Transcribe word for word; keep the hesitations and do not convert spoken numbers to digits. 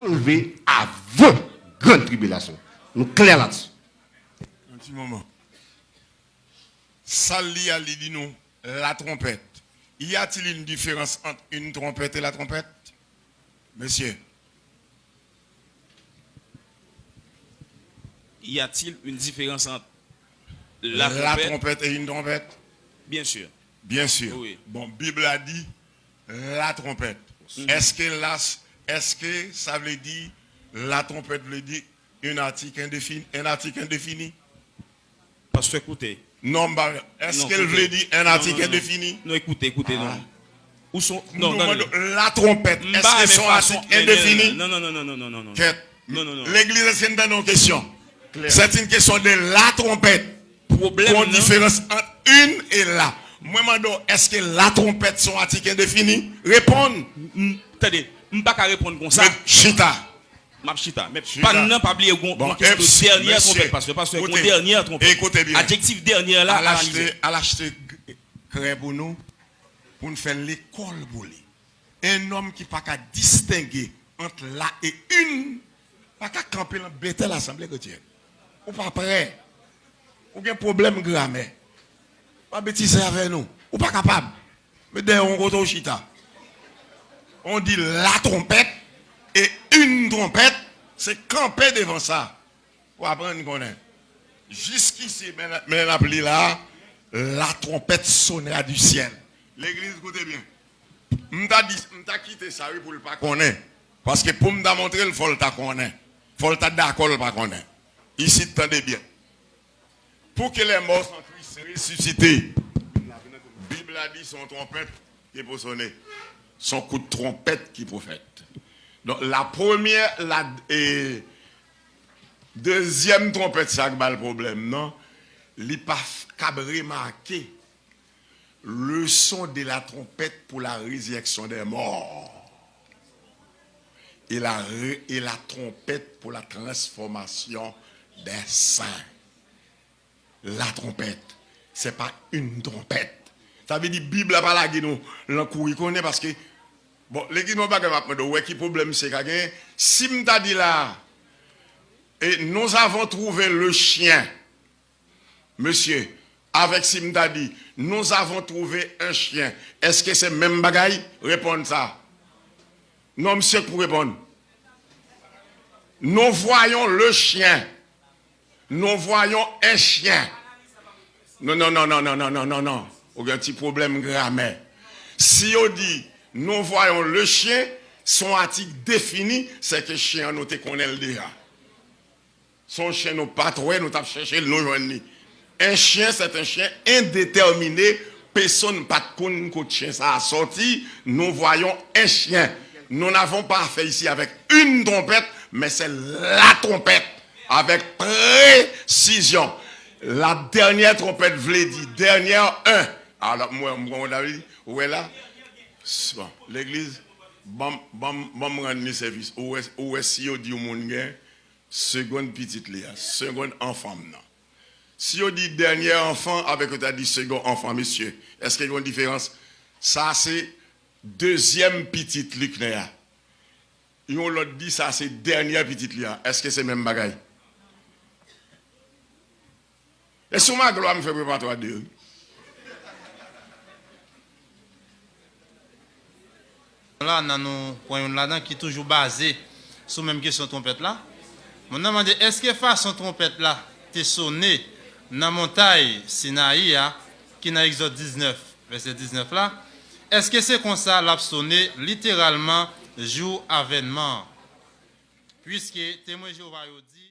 leve avan grann tribilasyon. Nou klè la-dessus. Yon ti moman. Sa l li a, li di nou la trompette. Y a-t-il une différence entre une trompette et la trompette? Mesye. Y a-t-il une différence entre la trompette et une trompette? Bien sûr. Bien sûr. Oui. Bon, Bib la di la trompette. Èske la, èske sa vle di la trompette vle di un article indéfini, un article indéfini? Pastè, koute. Non, m pa, èske l vle di un article indéfini? Non, ekoute, ekoute, non. Ou son, non, tande. La trompette, èske se yon atik endefini? Non, non, non, non, non, non, non, non. Kèt. Non, non, non. Legliz, èske n tande yon kesyon? C'est une question de la trompette. Pwoblèm nan. Gon diferans ant une e la. Mwen mande w, èske la trompette se yon atik endefini? Reponn. M, m, tande, m pa ka reponn konsa. Men chita. M ap chita. Men pann nan, pa bliye gon, gon kesyon de dènyè tronpèt, pastè, pastè, gon dènyè tronpèt. Adjektif dènyè la, analize. Al achte, al achte krè pou nou, pou n fè lekòl pou li. Un homme ki pa ka distenge ant la e une, pa ka kanpe nan bètè lasanble kretyèn. Ou pa prè. Ou gen pwoblèm gramè. Pa betize avè nou. Ou pa kapab. Men dèyè yon kote w chita. On di la trompette e une trompette, se kanpe devan sa. Pou aprann konnen. Jiskisi, men, men n ap li la, la trompette sonnera du ciel. Legliz, koute byen. M ta di, m ta kite sa, wi, pou l pa konnen. Paske pou m ta montre l, fò l ta konnen. Fò l ta dakò l pa konnen. Isit, tande byen. Pour que les morts en Christ ressuscités. Bib la di se yon twonpèt ki pou sonnen. Se yon kout twonpèt ki pou fèt. Donk, la premyè, la, e, dezyèm twonpèt sa k ba l pwoblèm nan, li pa f-, kab remake le son de la trompette pour la résurrection des morts et la, ré- et la trompette pour la transformation des saints. La trompette, c'est pas une trompette. Sa vle di Bib la pa lage nou lan kouri konnen paske, bon, legliz, yon bagay m ap mande w, wè ki pwoblèm misye ka genyen. Si m ta di la, et nous avons trouvé le chien, mesye, avèk si m ta di, nous avons trouvé un chien, èske se menm bagay? Reponn sa. Non, misye k pou reponn. Nous voyons le chien. Nous voyons un chien. Non, non, non, non. Ou gen ti pwoblèm gramè. Si yo di, nous voyons le chien, se yon atik defini, se ke chen an nou te konnen l deja. Se yon chen nou pa t wè, nou t ap chèche l, nou jwenn li. Un chien, c'est un chien indéterminé, pèsonn pa t konn kot chen sa a sòti, nous voyons un chien. Nous n'avons pas affaire ici avec une trompette, mais c'est la trompette, avec précision. La dernière trompette vle di, dernière, un. Alò, mwen, mwen, mwen, ou wè la? Bon, legliz, ban m, ban m, ban m rann li sèvis. Ou wè, ou wè si yo di yon moun gen segonn pitit li a, segonn anfan m nan. Si yo di dènyè anfan avèk yo ta di segonn anfan, mesye, èske gen yon diferans? Sa se dezyèm pitit Liknè a. Yon lòt di sa se dènyè pitit li a. Èske se menm bagay? E sou Maglwa m fè prepatwa de wi. La, nan nou pran youn ladan ki toujou baze sou menm kesyon twonpèt la. Moun nan mande, èske fason twonpèt la te sonnen nan montay Sinayi a, ki nan Egzòd diznèf, vèsè diznèf la, èske se konsa l ap sonnen literalman jou avènman an? Piske Temwen Jewova yo di,